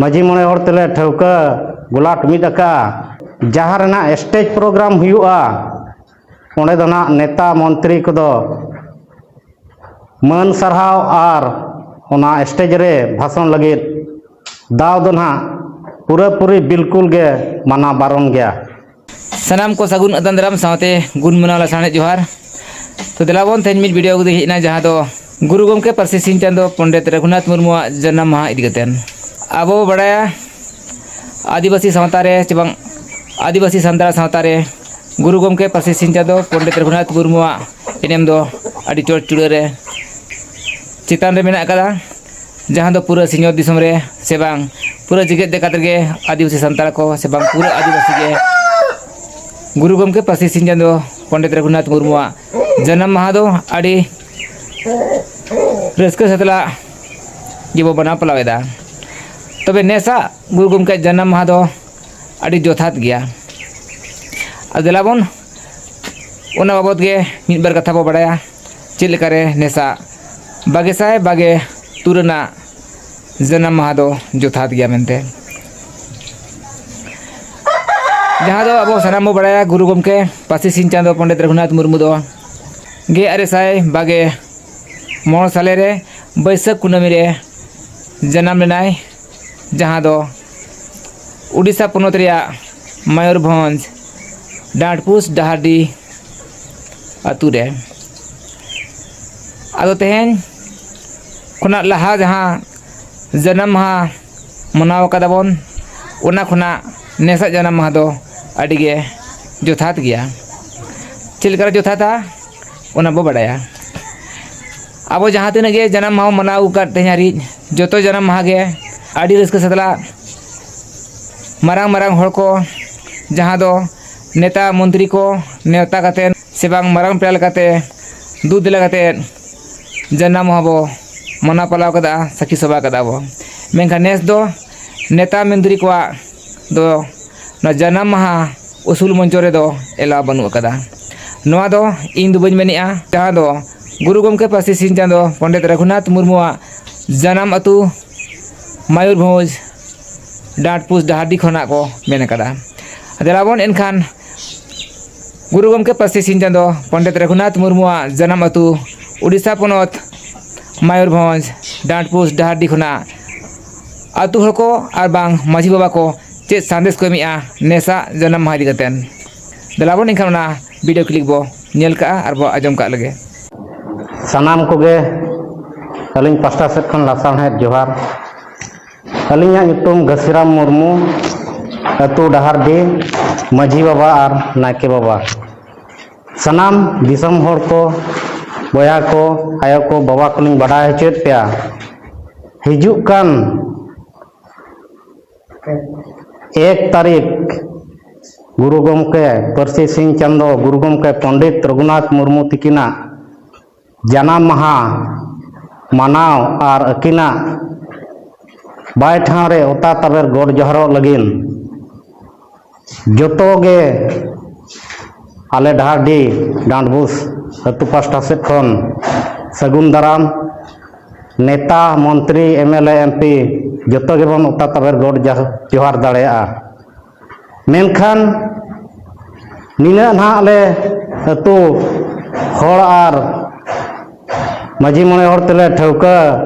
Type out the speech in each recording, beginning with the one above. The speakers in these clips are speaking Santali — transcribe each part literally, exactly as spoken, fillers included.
ᱢᱟᱹᱡᱷᱤ ᱢᱚᱬᱮ ᱦᱚᱲ ᱛᱮᱞᱮ ᱴᱷᱟᱹᱣᱠᱟᱹ ᱜᱚᱞᱟᱴ ᱢᱤᱫ ᱟᱠᱟᱫᱼᱟ᱾ ᱡᱟᱦᱟᱸ ᱨᱮᱱᱟᱜ ᱥᱴᱮᱡᱽ ᱯᱨᱳᱜᱨᱟᱢ ᱦᱩᱭᱩᱜᱼᱟ, ᱚᱸᱰᱮ ᱫᱚ ᱱᱟᱜ ᱱᱮᱛᱟ ᱢᱚᱱᱛᱨᱤ ᱠᱚᱫᱚ ᱢᱟᱹᱱ ᱥᱟᱨᱦᱟᱣ ᱟᱨ ᱚᱱᱟ ᱥᱴᱮᱡᱽ ᱨᱮ ᱵᱷᱟᱥᱚᱱ ᱞᱟᱹᱜᱤᱫ ᱫᱟᱣ ᱫᱚ ᱱᱟᱜ ᱯᱩᱨᱟᱹᱯᱩᱨᱤ ᱵᱤᱞᱠᱩᱞ ᱜᱮ ᱢᱟᱱᱟ ᱵᱟᱨᱚᱱ ᱜᱮᱭᱟ᱾ ᱥᱟᱱᱟᱢ ᱠᱚ ᱥᱟᱹᱜᱩᱱ ᱟᱛᱟᱝ ᱫᱟᱨᱟᱢ ᱥᱟᱶᱛᱮ ᱜᱩᱱ ᱢᱟᱱᱟᱣ ᱞᱟᱥᱟᱲᱦᱮᱫ ᱡᱚᱦᱟᱨ᱾ ᱛᱚ ᱫᱮᱞᱟ ᱵᱚᱱ ᱛᱮᱦᱮᱧ ᱢᱤᱫ ᱵᱷᱤᱰᱤᱭᱳ ᱟᱹᱜᱩ ᱫᱮ ᱦᱮᱡ ᱮᱱᱟ, ᱡᱟᱦᱟᱸ ᱫᱚ ᱜᱩᱨᱩ ᱜᱚᱢᱠᱮ ᱯᱟᱹᱨᱥᱤ ᱥᱤᱧ ᱪᱟᱸᱫᱚ ᱯᱚᱱᱰᱤᱛ ᱨᱚᱜᱷᱩᱱᱟᱛᱷ ᱢᱩᱨᱢᱩᱣᱟᱜ ᱡᱟᱱᱟᱢ ᱢᱟᱦᱟ ᱤᱫᱤ ᱠᱟᱛᱮ᱾ ᱟᱵᱚ ᱵᱚ ᱵᱟᱲᱟᱭᱟ, ᱟᱹᱫᱤᱵᱟᱹᱥᱤ ᱥᱟᱶᱛᱟ ᱨᱮ ᱪᱮ ᱵᱟᱝ ᱟᱹᱫᱤᱵᱟᱹᱥᱤ ᱥᱟᱱᱛᱟᱲ ᱥᱟᱶᱛᱟ ᱨᱮ ᱜᱩᱨᱩ ᱜᱚᱢᱠᱮ ᱯᱟᱹᱨᱥᱤ ᱥᱤᱧ ᱪᱟᱸᱫᱚ ᱯᱚᱱᱰᱤᱛ ᱨᱚᱜᱷᱩᱱᱟᱛᱷ ᱢᱩᱨᱢᱩᱣᱟᱜ ᱮᱱᱮᱢ ᱫᱚ ᱟᱹᱰᱤ ᱪᱚᱴ ᱪᱩᱲᱟᱹ ᱨᱮ ᱪᱮᱛᱟᱱ ᱨᱮ ᱢᱮᱱᱟᱜ ᱟᱠᱟᱫᱟ, ᱡᱟᱦᱟᱸ ᱫᱚ ᱯᱩᱨᱟᱹ ᱥᱤᱧᱚᱛ ᱫᱤᱥᱚᱢ ᱨᱮ ᱥᱮ ᱵᱟᱝ ᱯᱩᱨᱟᱹ ᱡᱮᱜᱮᱛ ᱡᱟᱠᱟᱛ ᱨᱮᱜᱮ ᱟᱹᱫᱤᱵᱟᱹᱥᱤ ᱥᱟᱱᱛᱟᱲ ᱠᱚ ᱥᱮ ᱵᱟᱝ ᱯᱩᱨᱟᱹ ᱟᱹᱫᱤᱵᱟᱹᱥᱤ ᱜᱮ ᱜᱩᱨᱩ ᱜᱚᱢᱠᱮ ᱯᱟᱹᱨᱥᱤ ᱥᱤᱧ ᱪᱟᱸᱫᱚ ᱯᱚᱱᱰᱤᱛ ᱨᱚᱜᱷᱩᱱᱟᱛᱷ ᱢᱩᱨᱢᱩᱣᱟᱜ ᱡᱟᱱᱟᱢ ᱢᱟᱦᱟ ᱫᱚ ᱟᱹᱰᱤ ᱨᱟᱹᱥᱠᱟᱹ ᱥᱟᱛᱞᱟᱜ ᱜᱮᱵᱚ ᱢᱟᱱᱟᱣ ᱯᱟᱞᱟᱣ ᱮᱫᱟ᱾ ᱛᱚᱵᱮ ᱱᱮᱥᱟᱜ ᱜᱩᱨᱩ ᱜᱚᱢᱠᱮᱭᱟᱜ ᱡᱟᱱᱟᱢ ᱢᱟᱦᱟ ᱫᱚ ᱟᱹᱰᱤ ᱡᱚᱛᱷᱟᱛ ᱜᱮᱭᱟ᱾ ᱟᱨ ᱫᱮᱞᱟ ᱵᱚᱱ ᱚᱱᱟ ᱵᱟᱵᱚᱛ ᱜᱮ ᱢᱤᱫ ᱵᱟᱨ ᱠᱟᱛᱷᱟ ᱵᱚ ᱵᱟᱲᱟᱭᱟ, ᱪᱮᱫ ᱞᱮᱠᱟᱨᱮ ᱱᱮᱥᱟᱜ ᱵᱟᱜᱮ ᱥᱟᱭ ᱵᱟᱜᱮ ᱛᱩᱨ ᱨᱮᱱᱟᱜ ᱡᱟᱱᱟᱢ ᱢᱟᱦᱟ ᱫᱚ ᱡᱚᱛᱷᱟᱛ ᱜᱮᱭᱟ ᱢᱮᱱᱛᱮ᱾ ᱡᱟᱦᱟᱸ ᱫᱚ ᱟᱵᱚ ᱥᱟᱱᱟᱢ ᱵᱚ ᱵᱟᱲᱟᱭᱟ, ᱜᱩᱨᱩ ᱜᱚᱢᱠᱮ ᱯᱟᱹᱨᱥᱤ ᱥᱤᱧ ᱪᱟᱸᱫᱚ ᱯᱚᱱᱰᱤᱛ ᱨᱚᱜᱷᱩᱱᱟᱛᱷ ᱢᱩᱨᱢᱩ ᱫᱚ ᱜᱮᱞ ᱟᱨᱮ ᱥᱟᱭ ᱵᱟᱜᱮ ᱢᱚᱬᱮ ᱥᱟᱞᱮ ᱨᱮ ᱵᱟᱹᱭᱥᱟᱹᱠᱷ ᱠᱩᱱᱟᱹᱢᱤ ᱨᱮ ᱡᱟᱱᱟᱢ ᱞᱮᱱᱟᱭ, ᱡᱟᱦᱟᱸ ᱫᱚ ᱩᱰᱤᱥᱟ ᱯᱚᱱᱚᱛ ᱨᱮᱭᱟᱜ ᱢᱚᱭᱩᱨᱵᱷᱚᱸᱡᱽ ᱰᱟᱸᱰᱯᱩᱥ ᱰᱟᱦᱟᱨᱰᱤ ᱟᱛᱳ ᱨᱮ᱾ ᱟᱫᱚ ᱛᱮᱦᱮᱧ ᱠᱷᱚᱱᱟᱜ ᱞᱟᱦᱟ ᱡᱟᱦᱟᱸ ᱡᱟᱱᱟᱢ ᱢᱟᱦᱟ ᱢᱟᱱᱟᱣ ᱠᱟᱫᱟ ᱵᱚᱱ, ᱚᱱᱟ ᱠᱷᱚᱱᱟᱜ ᱱᱮᱥᱟᱜ ᱡᱟᱱᱟᱢ ᱢᱟᱦᱟ ᱫᱚ ᱟᱹᱰᱤ ᱜᱮ ᱡᱚᱛᱷᱟᱛ ᱜᱮᱭᱟ᱾ ᱪᱮᱫ ᱞᱮᱠᱟᱨᱮ ᱡᱚᱛᱷᱟᱛᱟ, ᱚᱱᱟ ᱵᱚ ᱵᱟᱰᱟᱭᱟ᱾ ᱟᱵᱚ ᱡᱟᱦᱟᱸ ᱛᱤᱱᱟᱹᱜ ᱜᱮ ᱡᱟᱱᱟᱢ ᱢᱟᱦᱟ ᱵᱚᱱ ᱢᱟᱱᱟᱣ ᱟᱹᱜᱩ ᱟᱠᱟᱫ ᱛᱮᱦᱮᱧ ᱦᱟᱹᱨᱤᱡ, ᱡᱚᱛᱚ ᱡᱟᱱᱟᱢ ᱢᱟᱦᱟ ᱜᱮ ᱟᱹᱰᱤ ᱨᱟᱹᱥᱠᱟᱹ ᱥᱟᱛᱞᱟᱜ ᱢᱟᱨᱟᱝ ᱢᱟᱨᱟᱝ ᱦᱚᱲ ᱠᱚ, ᱡᱟᱦᱟᱸ ᱫᱚ ᱱᱮᱛᱟ ᱢᱚᱱᱛᱨᱤ ᱠᱚ ᱱᱮᱣᱛᱟ ᱠᱟᱛᱮᱫ ᱥᱮ ᱵᱟᱝ ᱢᱟᱨᱟᱝ ᱯᱮᱲᱟ ᱞᱮᱠᱟᱛᱮ ᱫᱩ ᱫᱮᱞᱟ ᱠᱟᱛᱮᱫ ᱡᱟᱱᱟᱢ ᱢᱟᱦᱟ ᱵᱚ ᱢᱟᱱᱟᱣ ᱯᱟᱞᱟᱣ ᱠᱟᱫᱟ, ᱥᱟᱹᱠᱷᱤ ᱥᱚᱵᱷᱟ ᱠᱟᱫᱟ ᱵᱚ᱾ ᱢᱮᱱᱠᱷᱟᱱ ᱱᱮᱥ ᱫᱚ ᱱᱮᱛᱟ ᱢᱚᱱᱛᱨᱤ ᱠᱚᱣᱟᱜ ᱫᱚ ᱚᱱᱟ ᱡᱟᱱᱟᱢ ᱢᱟᱦᱟ ᱩᱥᱩᱞ ᱢᱚᱧᱪᱚ ᱨᱮᱫᱚ ᱮᱞᱟᱣ ᱵᱟᱹᱱᱩᱜ ᱟᱠᱟᱫᱟ᱾ ᱱᱚᱣᱟ ᱫᱚ ᱤᱧ ᱫᱚ ᱵᱟᱹᱧ ᱢᱮᱱᱮᱜᱼᱟ, ᱡᱟᱦᱟᱸ ᱫᱚ ᱜᱩᱨᱩ ᱜᱚᱢᱠᱮ ᱯᱟᱹᱨᱥᱤ ᱥᱤᱧ ᱪᱟᱸᱫᱚ ᱯᱚᱱᱰᱤᱛ ᱨᱚᱜᱷᱩᱱᱟᱛᱷ ᱢᱩᱨᱢᱩᱣᱟᱜ ᱡᱟᱱᱟᱢ ᱟᱹᱛᱩ ᱢᱚᱭᱩᱨᱵᱷᱚᱸᱡᱽ ᱰᱟᱸᱰᱯᱩᱥ ᱰᱟᱦᱟᱨᱰᱤ ᱠᱷᱚᱱᱟᱜ ᱠᱚ ᱢᱮᱱ ᱟᱠᱟᱫᱟ᱾ ᱫᱮᱞᱟ ᱵᱚᱱ ᱮᱱᱠᱷᱟᱱ ᱜᱩᱨᱩ ᱜᱚᱢᱠᱮ ᱯᱟᱹᱨᱥᱤ ᱥᱤᱧ ᱪᱟᱸᱫᱚ ᱯᱚᱱᱰᱤᱛ ᱨᱚᱜᱷᱩᱱᱟᱛᱷ ᱢᱩᱨᱢᱩᱣᱟᱜ ᱡᱟᱱᱟᱢ ᱟᱹᱛᱩ ᱩᱰᱤᱥᱟ ᱯᱚᱱᱚᱛ ᱢᱚᱭᱩᱨᱵᱷᱚᱸᱡᱽ ᱰᱟᱸᱰᱯᱩᱥ ᱰᱟᱦᱟᱨᱰᱤ ᱠᱷᱚᱱᱟᱜ ᱟᱹᱛᱩ ᱦᱚᱲ ᱠᱚ ᱟᱨ ᱵᱟᱝ ᱢᱟᱹᱡᱷᱤ ᱵᱟᱵᱟ ᱠᱚ ᱪᱮᱫ ᱥᱟᱸᱫᱮᱥ ᱠᱚ ᱮᱢᱮᱜᱼᱟ ᱱᱮᱥᱟᱜ ᱡᱟᱱᱟᱢ ᱢᱟᱦᱟ ᱤᱫᱤ ᱠᱟᱛᱮᱫ᱾ ᱫᱮᱞᱟ ᱵᱚᱱ ᱮᱱᱠᱷᱟᱱ ᱚᱱᱟ ᱵᱷᱤᱰᱤᱭᱳ ᱠᱞᱤᱯ ᱵᱚ ᱧᱮᱞ ᱠᱟᱜᱼᱟ ᱟᱨ ᱵᱚ ᱟᱸᱡᱚᱢ ᱠᱟᱜ ᱞᱮᱜᱮ᱾ ᱥᱟᱱᱟᱢ ᱠᱚᱜᱮ ᱟᱹᱞᱤᱧ ᱯᱟᱥᱴᱟ ᱥᱮᱫ ᱠᱷᱚᱱ ᱞᱟᱥᱟᱲᱦᱮᱫ ᱡᱚᱦᱟᱨ᱾ ᱟᱹᱞᱤᱧᱟᱜ ᱧᱩᱛᱩᱢ ᱜᱷᱟᱹᱥᱤᱨᱟᱢ ᱢᱩᱨᱢᱩ, ᱟᱹᱛᱩ ᱰᱟᱦᱟᱨᱰᱤ, ᱢᱟᱹᱡᱷᱤ ᱵᱟᱵᱟ ᱟᱨ ᱱᱟᱭᱠᱮ ᱵᱟᱵᱟ᱾ ᱥᱟᱱᱟᱢ ᱫᱤᱥᱚᱢ ᱦᱚᱲ ᱠᱚ, ᱵᱚᱭᱦᱟ ᱠᱚ, ᱟᱭᱳ ᱠᱚ, ᱵᱟᱵᱟ ᱠᱚᱞᱤᱧ ᱵᱟᱰᱟᱭ ᱦᱚᱪᱚᱭᱮᱫ ᱯᱮᱭᱟ, ᱦᱤᱡᱩᱜ ᱠᱟᱱ ᱮᱠ ᱛᱟᱹᱨᱤᱠᱷ ᱜᱩᱨᱩ ᱜᱚᱢᱠᱮ ᱯᱟᱹᱨᱥᱤ ᱥᱤᱧ ᱪᱟᱸᱫᱚ ᱜᱩᱨᱩ ᱜᱚᱢᱠᱮ ᱯᱚᱱᱰᱤᱛ ᱨᱚᱜᱷᱩᱱᱟᱛᱷ ᱢᱩᱨᱢᱩ ᱛᱤᱠᱤᱱᱟᱜ ᱡᱟᱱᱟᱢ ᱢᱟᱦᱟ ᱢᱟᱱᱟᱣ ᱟᱨ ᱟᱹᱠᱤᱱᱟᱜ ᱵᱟᱭ ᱴᱷᱟᱶ ᱨᱮ ᱚᱛᱟ ᱛᱟᱵᱮᱨ ᱜᱚᱰ ᱡᱚᱦᱟᱨᱚᱜ ᱞᱟᱹᱜᱤᱫ ᱡᱚᱛᱚ ᱜᱮ ᱟᱞᱮ ᱰᱟᱦᱟᱨᱰᱤ ᱰᱟᱸᱰᱵᱩᱥ ᱟᱹᱛᱩ ᱯᱟᱥᱴᱟ ᱥᱮᱫ ᱠᱷᱚᱱ ᱥᱟᱹᱜᱩᱱ ᱫᱟᱨᱟᱢ᱾ ᱱᱮᱛᱟ, ᱢᱚᱱᱛᱨᱤ, M L A, M P ᱡᱚᱛᱚ ᱜᱮᱵᱚᱱ ᱚᱛᱟ ᱛᱟᱵᱮᱨ ᱜᱚᱰ ᱡᱟ-, ᱡᱚᱦᱟᱨ ᱫᱟᱲᱮᱭᱟᱜᱼᱟ᱾ ᱢᱮᱱᱠᱷᱟᱱ ᱱᱤᱱᱟᱹᱜ ᱱᱟᱦᱟᱜ ᱞᱮ ᱟᱹᱛᱩ ᱦᱚᱲ ᱟᱨ ᱢᱟᱹᱡᱷᱤ ᱢᱚᱬᱮ ᱦᱚᱲ ᱛᱮᱞᱮ ᱴᱷᱟᱹᱣᱠᱟᱹ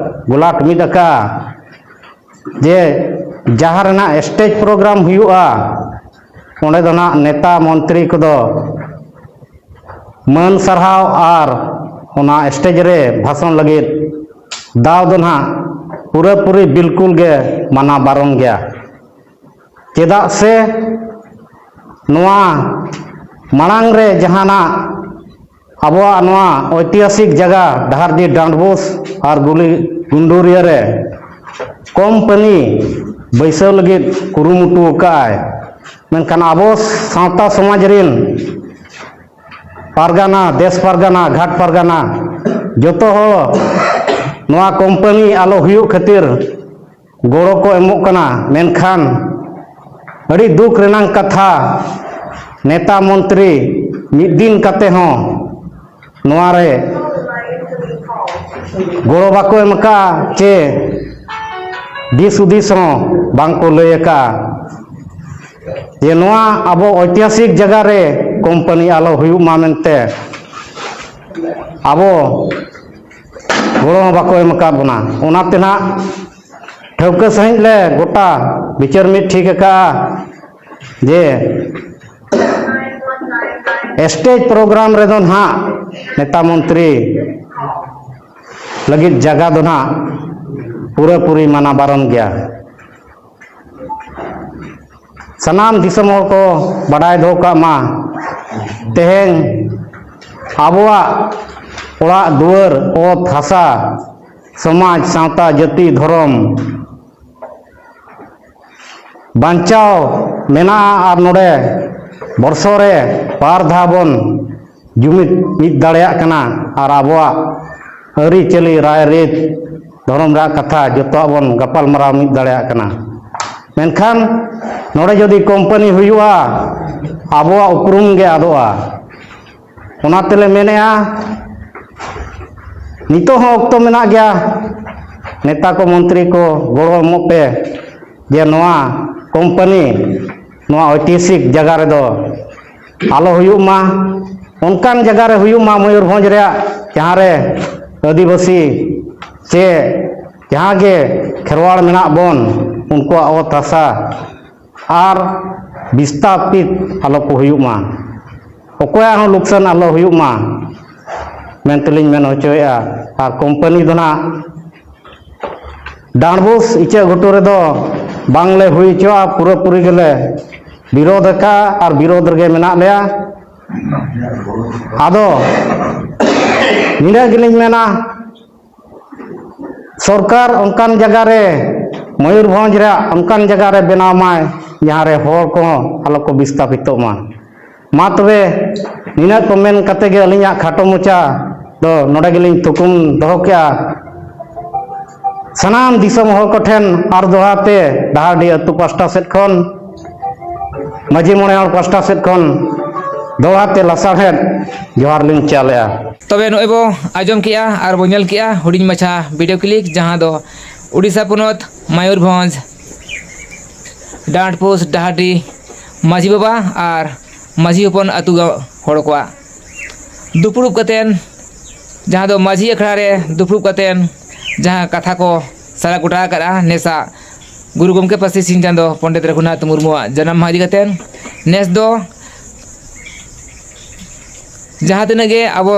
ᱜᱚᱞᱟᱴ ᱢᱤᱫ ᱟᱠᱟᱫᱼᱟ ᱡᱮ ᱡᱟᱦᱟᱸ ᱨᱮᱱᱟᱜ ᱥᱴᱮᱡᱽ ᱯᱨᱳᱜᱨᱟᱢ ᱦᱩᱭᱩᱜᱼᱟ, ᱚᱸᱰᱮ ᱫᱚ ᱱᱟᱦᱟᱜ ᱱᱮᱛᱟ ᱢᱚᱱᱛᱨᱤ ᱠᱚᱫᱚ ᱢᱟᱹᱱ ᱥᱟᱨᱦᱟᱣ ᱟᱨ ᱚᱱᱟ ᱥᱴᱮᱡᱽ ᱨᱮ ᱵᱷᱟᱥᱚᱱ ᱞᱟᱹᱜᱤᱫ ᱫᱟᱣ ᱫᱚ ᱱᱟᱦᱟᱜ ᱯᱩᱨᱟᱹᱯᱩᱨᱤ ᱵᱤᱞᱠᱩᱞ ᱜᱮ ᱢᱟᱱᱟ ᱵᱟᱨᱚᱱ ᱜᱮᱭᱟ᱾ ᱪᱮᱫᱟᱜ ᱥᱮ ᱱᱚᱣᱟ ᱢᱟᱲᱟᱝ ᱨᱮ ᱡᱟᱦᱟᱱᱟᱜ ᱟᱵᱚᱣᱟᱜ ᱱᱚᱣᱟ ᱳᱭᱛᱤᱦᱟᱥᱤᱠ ᱡᱟᱭᱜᱟ ᱰᱟᱦᱟᱨᱰᱤ ᱰᱟᱸᱰᱵᱳᱥ ᱟᱨ ᱜᱩᱞᱤ ᱜᱩᱱᱰᱩᱨᱤᱭᱟᱹ ᱨᱮ ᱠᱳᱢᱯᱟᱱᱤ ᱵᱟᱹᱭᱥᱟᱹᱣ ᱞᱟᱹᱜᱤᱫ ᱠᱩᱨᱩᱢᱩᱴᱩ ᱟᱠᱟᱫᱼᱟᱭ, ᱢᱮᱱᱠᱷᱟᱱ ᱟᱵᱚ ᱥᱟᱶᱛᱟ ᱥᱚᱢᱟᱡᱽ ᱨᱤᱱ ᱯᱟᱨᱜᱟᱱᱟ, ᱫᱮᱥ ᱯᱟᱨᱜᱟᱱᱟ, ᱜᱷᱟᱴ ᱯᱟᱨᱜᱟᱱᱟ ᱡᱚᱛᱚ ᱦᱚᱲ ᱱᱚᱣᱟ ᱠᱳᱢᱯᱟᱱᱤ ᱟᱞᱚ ᱦᱩᱭᱩᱜ ᱠᱷᱟᱹᱛᱤᱨ ᱜᱚᱲᱚ ᱠᱚ ᱮᱢᱚᱜ ᱠᱟᱱᱟ, ᱢᱮᱱᱠᱷᱟᱱ ᱟᱹᱰᱤ ᱫᱩᱠ ᱨᱮᱱᱟᱜ ᱠᱟᱛᱷᱟ, ᱱᱮᱛᱟ ᱢᱚᱱᱛᱨᱤ ᱢᱤᱫ ᱫᱤᱱ ᱠᱟᱛᱮ ᱦᱚᱸ ᱱᱚᱣᱟ ᱨᱮ ᱜᱚᱲᱚ ᱵᱟᱠᱚ ᱮᱢ ᱟᱠᱟᱫᱼᱟ ᱪᱮ ᱫᱤᱥ ᱦᱩᱫᱤᱥ ᱦᱚᱸ ᱵᱟᱝ ᱠᱚ ᱞᱟᱹᱭ ᱟᱠᱟᱫᱼᱟ ᱡᱮ ᱱᱚᱣᱟ ᱟᱵᱚ ᱳᱭᱛᱤᱦᱟᱥᱤᱠ ᱡᱟᱭᱜᱟ ᱨᱮ ᱠᱳᱢᱯᱟᱱᱤ ᱟᱞᱚ ᱦᱩᱭᱩᱜ ᱢᱟ ᱢᱮᱱᱛᱮ᱾ ᱟᱵᱚ ᱜᱚᱲᱚ ᱦᱚᱸ ᱵᱟᱠᱚ ᱮᱢ ᱟᱠᱟᱫ ᱵᱚᱱᱟ᱾ ᱚᱱᱟᱛᱮ ᱱᱟᱦᱟᱜ ᱴᱷᱟᱹᱣᱠᱟᱹ ᱥᱟᱺᱦᱤᱡ ᱞᱮ ᱜᱚᱴᱟ ᱵᱤᱪᱟᱹᱨ ᱢᱤᱫ ᱴᱷᱤᱠ ᱟᱠᱟᱫᱼᱟ ᱡᱮ ᱥᱴᱮᱡᱽ ᱯᱨᱳᱜᱨᱟᱢ ᱨᱮᱫᱚ ᱱᱟᱦᱟᱜ ᱱᱮᱛᱟ ᱢᱚᱱᱛᱨᱤ ᱞᱟᱹᱜᱤᱫ ᱡᱟᱭᱜᱟ ᱫᱚ ᱱᱟᱦᱟᱜ ᱯᱩᱨᱟᱹᱯᱩᱨᱤ ᱢᱟᱱᱟ ᱵᱟᱨᱚᱱ ᱜᱮᱭᱟ᱾ ᱥᱟᱱᱟᱢ ᱫᱤᱥᱚᱢ ᱦᱚᱲ ᱠᱚ ᱵᱟᱰᱟᱭ ᱫᱚᱦᱚ ᱠᱟᱜ ᱢᱟ, ᱛᱮᱦᱮᱧ ᱟᱵᱚᱣᱟᱜ ᱚᱲᱟᱜ ᱫᱩᱣᱟᱹᱨ, ᱚᱛ ᱦᱟᱥᱟ, ᱥᱚᱢᱟᱡᱽ, ᱥᱟᱶᱛᱟ, ᱡᱟᱹᱛᱤ, ᱫᱷᱚᱨᱚᱢ ᱵᱟᱧᱪᱟᱣ ᱢᱮᱱᱟᱜᱼᱟ ᱟᱨ ᱱᱚᱰᱮ ᱵᱚᱨᱥᱚ ᱨᱮ ᱵᱟᱨ ᱫᱷᱟᱣ ᱵᱚᱱ ᱡᱩᱢᱤᱫ ᱢᱤᱫ ᱫᱟᱲᱮᱭᱟᱜ ᱠᱟᱱᱟ ᱟᱨ ᱟᱵᱚᱣᱟᱜ ᱟᱹᱨᱤᱪᱟᱹᱞᱤ, ᱨᱟᱭᱨᱤᱛ, ᱫᱷᱚᱨᱚᱢ ᱨᱮᱭᱟᱜ ᱠᱟᱛᱷᱟ ᱡᱚᱛᱚᱣᱟᱜ ᱵᱚᱱ ᱜᱟᱯᱟᱞᱢᱟᱨᱟᱣ ᱢᱤᱫ ᱫᱟᱲᱮᱭᱟᱜ ᱠᱟᱱᱟ᱾ ᱢᱮᱱᱠᱷᱟᱱ ᱱᱚᱰᱮ ᱡᱩᱫᱤ ᱠᱳᱢᱯᱟᱱᱤ ᱦᱩᱭᱩᱜᱼᱟ, ᱟᱵᱚᱣᱟᱜ ᱩᱯᱨᱩᱢ ᱜᱮ ᱟᱫᱚᱜᱼᱟ᱾ ᱚᱱᱟ ᱛᱮᱞᱮ ᱢᱮᱱᱮᱜᱼᱟ, ᱱᱤᱛᱚᱜ ᱦᱚᱸ ᱚᱠᱛᱚ ᱢᱮᱱᱟᱜ ᱜᱮᱭᱟ, ᱱᱮᱛᱟ ᱠᱚ, ᱢᱚᱱᱛᱨᱤ ᱠᱚ ᱜᱚᱲᱚ ᱮᱢᱚᱜ ᱯᱮ ᱡᱮ ᱱᱚᱣᱟ ᱠᱳᱢᱯᱟᱱᱤ ᱱᱚᱣᱟ ᱳᱭᱛᱤᱦᱟᱥᱤᱠ ᱡᱟᱭᱜᱟ ᱨᱮᱫᱚ ᱟᱞᱚ ᱦᱩᱭᱩᱜ ᱢᱟ, ᱚᱱᱠᱟᱱ ᱡᱟᱭᱜᱟ ᱨᱮ ᱦᱩᱭᱩᱜ ᱢᱟ ᱢᱚᱭᱩᱨᱵᱷᱚᱸᱡᱽ ᱨᱮᱭᱟᱜ, ᱡᱟᱦᱟᱸ ᱨᱮ ᱟᱹᱫᱤᱵᱟᱹᱥᱤ ᱪᱮ ᱡᱟᱦᱟᱸ ᱜᱮ ᱠᱷᱮᱨᱣᱟᱲ ᱢᱮᱱᱟᱜ ᱵᱚᱱ, ᱩᱱᱠᱩᱣᱟᱜ ᱚᱛ ᱦᱟᱥᱟ ᱟᱨ ᱵᱤᱥᱛᱟᱯᱤᱛ ᱟᱞᱚ ᱠᱚ ᱦᱩᱭᱩᱜ ᱢᱟ, ᱚᱠᱚᱭᱟᱜ ᱦᱚᱸ ᱞᱩᱠᱥᱟᱱ ᱟᱞᱚ ᱦᱩᱭᱩᱜ ᱢᱟ ᱢᱮᱱᱛᱮᱞᱤᱧ ᱢᱮᱱ ᱦᱚᱪᱚᱭᱮᱫᱼᱟ᱾ ᱟᱨ ᱠᱳᱢᱯᱟᱱᱤ ᱫᱚ ᱱᱟᱜ ᱰᱟᱸᱰᱵᱳᱥ ᱤᱪᱟᱹᱜ ᱜᱷᱩᱴᱩ ᱨᱮᱫᱚ ᱵᱟᱝᱞᱮ ᱦᱩᱭ ᱦᱚᱪᱚᱣᱟᱜᱼᱟ, ᱯᱩᱨᱟᱹᱯᱩᱨᱤ ᱜᱮᱞᱮ ᱵᱤᱨᱳᱫᱷ ᱟᱠᱟᱫᱼᱟ ᱟᱨ ᱵᱤᱨᱳᱫᱷ ᱨᱮᱜᱮ ᱢᱮᱱᱟᱜ ᱞᱮᱭᱟ᱾ ᱟᱫᱚ ᱱᱤᱱᱟᱹᱜ ᱜᱮᱞᱤᱧ ᱢᱮᱱᱟ, ᱥᱚᱨᱠᱟᱨ ᱚᱱᱠᱟᱱ ᱡᱟᱭᱜᱟ ᱨᱮ, ᱢᱚᱭᱩᱨᱵᱷᱚᱸᱡᱽ ᱨᱮᱭᱟᱜ ᱚᱱᱠᱟᱱ ᱡᱟᱭᱜᱟ ᱨᱮ ᱵᱮᱱᱟᱣ ᱢᱟᱭ, ᱡᱟᱦᱟᱸ ᱨᱮ ᱦᱚᱲ ᱠᱚᱦᱚᱸ ᱟᱞᱚ ᱠᱚ ᱵᱤᱥᱛᱟᱯᱤᱛᱚᱜ ᱢᱟ᱾ ᱢᱟ ᱛᱚᱵᱮ, ᱱᱤᱱᱟᱹᱜ ᱠᱚ ᱢᱮᱱ ᱠᱟᱛᱮ ᱜᱮ ᱟᱹᱞᱤᱧᱟᱜ ᱠᱷᱟᱴᱚ ᱢᱚᱪᱟ ᱫᱚ ᱱᱚᱰᱮ ᱜᱮᱞᱤᱧ ᱛᱷᱩᱠᱩᱢ ᱫᱚᱦᱚ ᱠᱮᱜᱼᱟ᱾ ᱥᱟᱱᱟᱢ ᱫᱤᱥᱚᱢ ᱦᱚᱲ ᱠᱚᱴᱷᱮᱱ ᱟᱨ ᱫᱚᱦᱲᱟ ᱛᱮ ᱰᱟᱦᱟᱨᱰᱤ ᱟᱹᱛᱩ ᱯᱟᱥᱴᱟ ᱥᱮᱫ ᱠᱷᱚᱱ, ᱢᱟᱹᱡᱷᱤ ᱢᱚᱬᱮ ᱦᱚᱲ ᱯᱟᱥᱴᱟ ᱥᱮᱫ ᱠᱷᱚᱱ ᱫᱚᱦᱲᱟ ᱛᱮ ᱞᱟᱥᱟᱲᱦᱮᱫ ᱡᱚᱦᱟᱨ ᱞᱤᱧ ᱪᱟᱞᱮᱜᱼᱟ᱾ ᱛᱚᱵᱮ ᱱᱚᱜᱼᱚᱭ ᱵᱚ ᱟᱸᱡᱚᱢ ᱠᱮᱜᱼᱟ ᱟᱨ ᱵᱚ ᱧᱮᱞ ᱠᱮᱜᱼᱟ ᱦᱩᱰᱤᱧ ᱢᱟᱪᱷᱟ video clip, ᱡᱟᱦᱟᱸ ᱫᱚ ᱩᱰᱤᱥᱟ ᱯᱚᱱᱚᱛ ᱢᱚᱭᱩᱨᱵᱷᱚᱸᱡᱽ ᱰᱟᱸᱰᱯᱳᱥ ᱰᱟᱦᱟᱨᱰᱤ ᱢᱟᱹᱡᱷᱤ ᱵᱟᱵᱟ ᱟᱨ ᱢᱟᱹᱡᱷᱤ ᱦᱚᱯᱚᱱ ᱟᱹᱛᱩ ᱦᱚᱲ ᱠᱚᱣᱟᱜ ᱫᱩᱯᱲᱩᱵ ᱠᱟᱛᱮᱱ, ᱡᱟᱦᱟᱸ ᱫᱚ ᱢᱟᱹᱡᱷᱤ ᱟᱠᱷᱲᱟ ᱨᱮ ᱫᱩᱯᱲᱩᱵ ᱠᱟᱛᱮᱱ ᱡᱟᱦᱟᱸ ᱠᱟᱛᱷᱟ ᱠᱚ ᱥᱟᱞᱟ ᱜᱚᱴᱟ ᱟᱠᱟᱫᱼᱟ, ᱱᱮᱥᱟᱜ ᱜᱩᱨᱩ ᱜᱚᱢᱠᱮ ᱯᱟᱹᱨᱥᱤ ᱥᱤᱧ ᱪᱟᱸᱫᱚ ᱯᱚᱱᱰᱤᱛ ᱨᱚᱜᱷᱩᱱᱟᱛᱷ ᱢᱩᱨᱢᱩᱣᱟᱜ ᱡᱟᱱᱟᱢ ᱢᱟᱦᱟ ᱤᱫᱤ ᱠᱟᱛᱮᱱ, ᱱᱮᱥ ᱫᱚ ᱡᱟᱦᱟᱸ ᱛᱤᱱᱟᱹᱜ ᱜᱮ ᱟᱵᱚ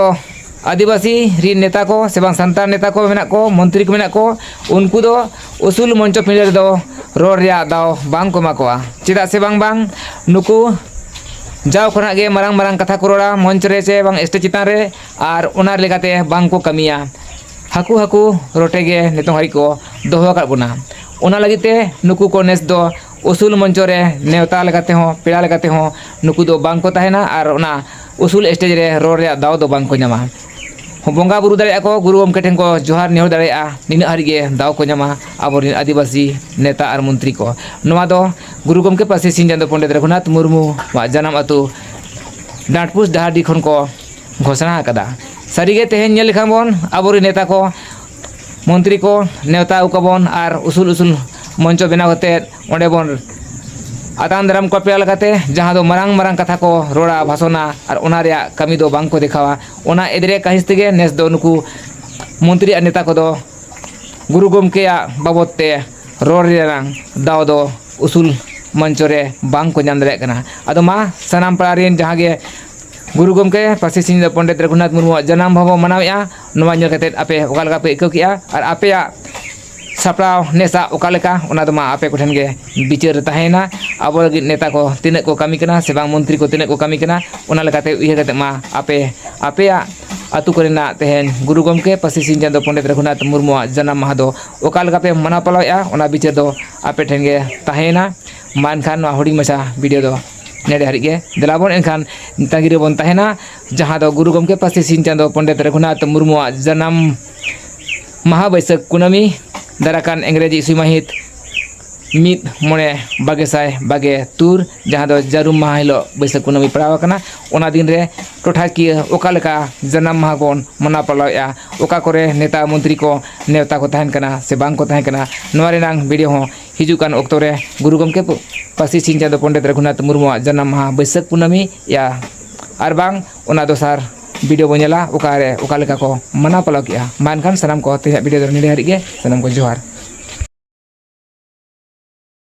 ᱟᱹᱫᱤᱵᱟᱹᱥᱤ ᱨᱤᱱ ᱱᱮᱛᱟ ᱠᱚ ᱥᱮ ᱵᱟᱝ ᱥᱟᱱᱛᱟᱲ ᱱᱮᱛᱟ ᱠᱚ ᱢᱮᱱᱟᱜ ᱠᱚ, ᱢᱚᱱᱛᱨᱤ ᱠᱚ ᱢᱮᱱᱟᱜ ᱠᱚ, ᱩᱱᱠᱩ ᱫᱚ ᱩᱥᱩᱞ ᱢᱚᱧᱪᱚ ᱯᱤᱸᱰᱟᱹ ᱨᱮᱫᱚ ᱨᱚᱲ ᱨᱮᱭᱟᱜ ᱫᱟᱣ ᱵᱟᱝ ᱠᱚ ᱮᱢᱟ ᱠᱚᱣᱟ᱾ ᱪᱮᱫᱟᱜ ᱥᱮ ᱵᱟᱝ, ᱵᱟᱝ ᱱᱩᱠᱩ ᱡᱟᱣ ᱠᱷᱚᱱᱟᱜ ᱜᱮ ᱢᱟᱨᱟᱝ ᱢᱟᱨᱟᱝ ᱠᱟᱛᱷᱟ ᱠᱚ ᱨᱚᱲᱟ ᱢᱚᱧᱪ ᱨᱮ ᱪᱮ ᱵᱟᱝ ᱥᱴᱮᱡᱽ ᱪᱮᱛᱟᱱ ᱨᱮ, ᱟᱨ ᱚᱱᱟ ᱞᱮᱠᱟᱛᱮ ᱵᱟᱝ ᱠᱚ ᱠᱟᱹᱢᱤᱭᱟ᱾ ᱦᱟᱹᱠᱩ ᱦᱟᱹᱠᱩ ᱨᱚᱴᱮ ᱜᱮ ᱱᱤᱛᱚᱝ ᱦᱟᱹᱨᱤᱡ ᱠᱚ ᱫᱚᱦᱚ ᱟᱠᱟᱫ ᱵᱚᱱᱟ᱾ ᱚᱱᱟ ᱞᱟᱹᱜᱤᱫ ᱛᱮ ᱱᱩᱠᱩ ᱠᱚ ᱱᱮᱥ ᱫᱚ ᱩᱥᱩᱞ ᱢᱚᱧᱪᱚ ᱨᱮ ᱱᱮᱣᱛᱟ ᱞᱮᱠᱟ ᱛᱮᱦᱚᱸ, ᱯᱮᱲᱟ ᱞᱮᱠᱟ ᱛᱮᱦᱚᱸ ᱱᱩᱠᱩ ᱫᱚ ᱵᱟᱝ ᱠᱚ ᱛᱟᱦᱮᱱᱟ ᱟᱨ ᱚᱱᱟ ᱩᱥᱩᱞ ᱥᱴᱮᱡᱽ ᱨᱮ ᱨᱚᱲ ᱨᱮᱭᱟᱜ ᱫᱟᱣ ᱫᱚ ᱵᱟᱝ ᱠᱚ ᱧᱟᱢᱟ᱾ ᱵᱚᱸᱜᱟ ᱵᱩᱨᱩ ᱫᱟᱲᱮᱭᱟᱜᱼᱟ ᱠᱚ, ᱜᱩᱨᱩ ᱜᱚᱢᱠᱮ ᱴᱷᱮᱱ ᱠᱚ ᱡᱚᱦᱟᱨ ᱱᱮᱦᱚᱨ ᱫᱟᱲᱮᱭᱟᱜᱼᱟ, ᱱᱤᱱᱟᱹᱜ ᱦᱟᱹᱨᱤᱡ ᱜᱮ ᱫᱟᱣ ᱠᱚ ᱧᱟᱢᱟ ᱟᱵᱚᱨᱮᱱ ᱟᱹᱫᱤᱵᱟᱹᱥᱤ ᱱᱮᱛᱟ ᱟᱨ ᱢᱚᱱᱛᱨᱤ ᱠᱚ᱾ ᱱᱚᱣᱟ ᱫᱚ ᱜᱩᱨᱩ ᱜᱚᱢᱠᱮ ᱯᱟᱹᱨᱥᱤ ᱥᱤᱧ ᱪᱟᱸᱫᱚ ᱯᱚᱱᱰᱤᱛ ᱨᱚᱜᱷᱩᱱᱟᱛᱷ ᱢᱩᱨᱢᱩᱣᱟᱜ ᱡᱟᱱᱟᱢ ᱟᱹᱛᱩ ᱰᱟᱸᱰᱯᱩᱥ ᱰᱟᱦᱟᱨᱰᱤ ᱠᱷᱚᱱ ᱠᱚ ᱜᱷᱳᱥᱚᱱᱟ ᱟᱠᱟᱫᱟ᱾ ᱥᱟᱹᱨᱤᱜᱮ ᱛᱮᱦᱮᱧ ᱧᱮᱞ ᱞᱮᱠᱷᱟᱱ ᱵᱚᱱ, ᱟᱵᱚᱨᱮᱱ ᱱᱮᱛᱟ ᱠᱚ, ᱢᱚᱱᱛᱨᱤ ᱠᱚ ᱱᱮᱣᱛᱟ ᱟᱹᱜᱩ ᱠᱚᱣᱟᱵᱚᱱ ᱟᱨ ᱩᱥᱩᱞ ᱩᱥᱩᱞ ᱢᱚᱧᱪᱚ ᱵᱮᱱᱟᱣ ᱠᱟᱛᱮᱫ ᱚᱸᱰᱮ ᱵᱚᱱ ᱟᱛᱟᱝ ᱫᱟᱨᱟᱢ ᱠᱚᱣᱟ ᱯᱮᱲᱟ ᱞᱮᱠᱟᱛᱮ, ᱡᱟᱦᱟᱸ ᱫᱚ ᱢᱟᱨᱟᱝ ᱢᱟᱨᱟᱝ ᱠᱟᱛᱷᱟ ᱠᱚ ᱨᱚᱲᱟ, ᱵᱷᱟᱥᱚᱱᱟ ᱟᱨ ᱚᱱᱟ ᱨᱮᱭᱟᱜ ᱠᱟᱹᱢᱤ ᱫᱚ ᱵᱟᱝ ᱠᱚ ᱫᱮᱠᱷᱟᱣᱟ᱾ ᱚᱱᱟ ᱮᱫᱽᱨᱮ ᱠᱟᱹᱦᱤᱥ ᱛᱮᱜᱮ ᱱᱮᱥ ᱫᱚ ᱱᱩᱠᱩ ᱢᱚᱱᱛᱨᱤ ᱟᱨ ᱱᱮᱛᱟ ᱠᱚᱫᱚ ᱜᱩᱨᱩ ᱜᱚᱢᱠᱮᱭᱟᱜ ᱵᱟᱵᱚᱫ ᱛᱮ ᱨᱚᱲ ᱨᱮᱱᱟᱜ ᱫᱟᱣ ᱫᱚ ᱩᱥᱩᱞ ᱢᱚᱧᱪᱚ ᱨᱮ ᱵᱟᱝ ᱠᱚ ᱧᱟᱢ ᱫᱟᱲᱮᱭᱟᱜ ᱠᱟᱱᱟ᱾ ᱟᱫᱚ ᱢᱟ, ᱥᱟᱱᱟᱢ ᱯᱟᱲᱟ ᱨᱮᱱ ᱡᱟᱦᱟᱸ ᱜᱮ ᱜᱩᱨᱩ ᱜᱚᱢᱠᱮ ᱯᱟᱹᱨᱥᱤ ᱥᱤᱧ ᱯᱚᱱᱰᱤᱛ ᱨᱚᱜᱷᱩᱱᱟᱛᱷ ᱢᱩᱨᱢᱩᱣᱟᱜ ᱡᱟᱱᱟᱢ ᱢᱟᱦᱟ ᱵᱚ ᱢᱟᱱᱟᱣᱮᱫᱼᱟ, ᱱᱚᱣᱟ ᱧᱮᱞ ᱠᱟᱛᱮᱫ ᱟᱯᱮ ᱚᱠᱟ ᱞᱮᱠᱟ ᱯᱮ ᱟᱹᱭᱠᱟᱹᱣ ᱠᱮᱜᱼᱟ ᱟᱨ ᱟᱯᱮᱭᱟᱜ ᱥᱟᱯᱲᱟᱣ ᱱᱮᱥᱟᱜ ᱚᱠᱟ ᱞᱮᱠᱟ, ᱚᱱᱟ ᱫᱚ ᱢᱟ ᱟᱯᱮ ᱠᱚᱴᱷᱮᱱ ᱜᱮ ᱵᱤᱪᱟᱹᱨ ᱨᱮ ᱛᱟᱦᱮᱸᱭᱮᱱᱟ᱾ ᱟᱵᱚ ᱞᱟᱹᱜᱤᱫ ᱱᱮᱛᱟ ᱠᱚ ᱛᱤᱱᱟᱹᱜ ᱠᱚ ᱠᱟᱹᱢᱤ ᱠᱟᱱᱟ ᱥᱮ ᱵᱟᱝ, ᱢᱚᱱᱛᱨᱤ ᱠᱚ ᱛᱤᱱᱟᱹᱜ ᱠᱚ ᱠᱟᱹᱢᱤ ᱠᱟᱱᱟ, ᱚᱱᱟ ᱞᱮᱠᱟᱛᱮ ᱩᱭᱦᱟᱹᱨ ᱠᱟᱛᱮᱫ ᱢᱟ ᱟᱯᱮ ᱟᱯᱮᱭᱟᱜ ᱟᱹᱛᱩ ᱠᱚᱨᱮᱱᱟᱜ ᱛᱮᱦᱮᱧ ᱜᱩᱨᱩ ᱜᱚᱢᱠᱮ ᱯᱟᱹᱨᱥᱤ ᱥᱤᱧ ᱪᱟᱸᱫᱚ ᱯᱚᱱᱰᱤᱛ ᱨᱚᱜᱷᱩᱱᱟᱛᱷ ᱢᱩᱨᱢᱩᱣᱟᱜ ᱡᱟᱱᱟᱢ ᱢᱟᱦᱟ ᱫᱚ ᱚᱠᱟ ᱞᱮᱠᱟ ᱯᱮ ᱢᱟᱱᱟᱣ ᱯᱟᱞᱟᱣᱮᱫᱼᱟ, ᱚᱱᱟ ᱵᱤᱪᱟᱹᱨ ᱫᱚ ᱟᱯᱮ ᱴᱷᱮᱱ ᱜᱮ ᱛᱟᱦᱮᱸᱭᱮᱱᱟ᱾ ᱢᱟ ᱮᱱᱠᱷᱟᱱ ᱱᱚᱣᱟ ᱦᱩᱰᱤᱧ ᱢᱟᱪᱷᱟ ᱵᱷᱤᱰᱤᱭᱳ ᱫᱚ ᱱᱮᱰᱮ ᱦᱟᱹᱨᱤᱡ ᱜᱮ᱾ ᱫᱮᱞᱟ ᱵᱚᱱ ᱮᱱᱠᱷᱟᱱ ᱛᱟᱺᱜᱤ ᱨᱮᱵᱚᱱ ᱛᱟᱦᱮᱱᱟ, ᱡᱟᱦᱟᱸ ᱫᱚ ᱜᱩᱨᱩ ᱜᱚᱢᱠᱮ ᱯᱟᱹᱨᱥᱤ ᱥᱤᱧ ᱪᱟᱸᱫᱚ ᱯᱚᱱᱰᱤᱛ ᱨᱚᱜᱷᱩᱱᱟᱛᱷ ᱢᱩᱨᱢᱩᱣᱟᱜ ᱡᱟᱱᱟᱢ ᱢᱟᱦᱟ ᱵᱟᱹᱭᱥᱟᱹᱠᱷ ᱠᱩᱱᱟᱹᱢᱤ, ᱫᱟᱨᱟᱠᱟᱱ ᱤᱝᱨᱮᱡᱤ ᱤᱥᱩᱭ ᱢᱟᱹᱦᱤᱛ ᱢᱤᱫ ᱢᱚᱬᱮ ᱵᱟᱜᱮ ᱥᱟᱭ ᱵᱟᱜᱮ ᱛᱩᱨ, ᱡᱟᱦᱟᱸ ᱫᱚ ᱡᱟᱹᱨᱩᱢ ᱢᱟᱦᱟ ᱦᱤᱞᱳᱜ ᱵᱟᱹᱭᱥᱟᱹᱠᱷ ᱠᱩᱱᱟᱹᱢᱤ ᱯᱟᱲᱟᱣ ᱟᱠᱟᱱᱟ᱾ ᱚᱱᱟ ᱫᱤᱱ ᱨᱮ ᱴᱚᱴᱷᱟᱠᱤᱭᱟᱹ ᱚᱠᱟ ᱞᱮᱠᱟ ᱡᱟᱱᱟᱢ ᱢᱟᱦᱟ ᱵᱚᱱ ᱢᱟᱱᱟᱣ ᱯᱟᱞᱟᱣᱮᱫᱼᱟ, ᱚᱠᱟ ᱠᱚᱨᱮ ᱱᱮᱛᱟ ᱢᱚᱱᱛᱨᱤ ᱠᱚ ᱱᱮᱣᱛᱟ ᱠᱚ ᱛᱟᱦᱮᱱ ᱠᱟᱱᱟ ᱥᱮ ᱵᱟᱝ ᱠᱚ ᱛᱟᱦᱮᱸ ᱠᱟᱱᱟ, ᱱᱚᱣᱟ ᱨᱮᱱᱟᱝ ᱵᱷᱤᱰᱤᱭᱳ ᱦᱚᱸ ᱦᱤᱡᱩᱜ ᱠᱟᱱ ᱚᱠᱛᱚ ᱨᱮ ᱜᱩᱨᱩ ᱜᱚᱢᱠᱮ ᱯᱟᱹᱨᱥᱤ ᱥᱤᱧ ᱪᱟᱸᱫᱳ ᱯᱚᱱᱰᱤᱛ ᱨᱚᱜᱷᱩᱱᱟᱛᱷ ᱢᱩᱨᱢᱩᱣᱟᱜ ᱡᱟᱱᱟᱢ ᱢᱟᱦᱟ ᱵᱟᱹᱭᱥᱟᱹᱠᱷ ᱠᱩᱱᱟᱹᱢᱤ ᱭᱟ, ᱟᱨ ᱵᱟᱝ ᱚᱱᱟ ᱫᱚᱥᱟᱨ ᱵᱷᱤᱰᱤᱭᱳ ᱵᱚᱱ ᱧᱮᱞᱟ ᱚᱠᱟᱨᱮ ᱚᱠᱟ ᱞᱮᱠᱟ ᱠᱚ ᱢᱟᱱᱟᱣ ᱯᱟᱞᱟᱣ ᱠᱮᱜᱼᱟ᱾ ᱢᱟ ᱮᱱᱠᱷᱟᱱ ᱥᱟᱱᱟᱢ ᱠᱚ ᱛᱮᱦᱮᱧᱟᱜ ᱵᱷᱤᱰᱤᱭᱳ ᱫᱚ ᱱᱚᱰᱮ ᱦᱟᱹᱨᱤᱡ ᱜᱮ᱾ ᱥᱟᱱᱟᱢ ᱠᱚ ᱡᱚᱦᱟᱨ᱾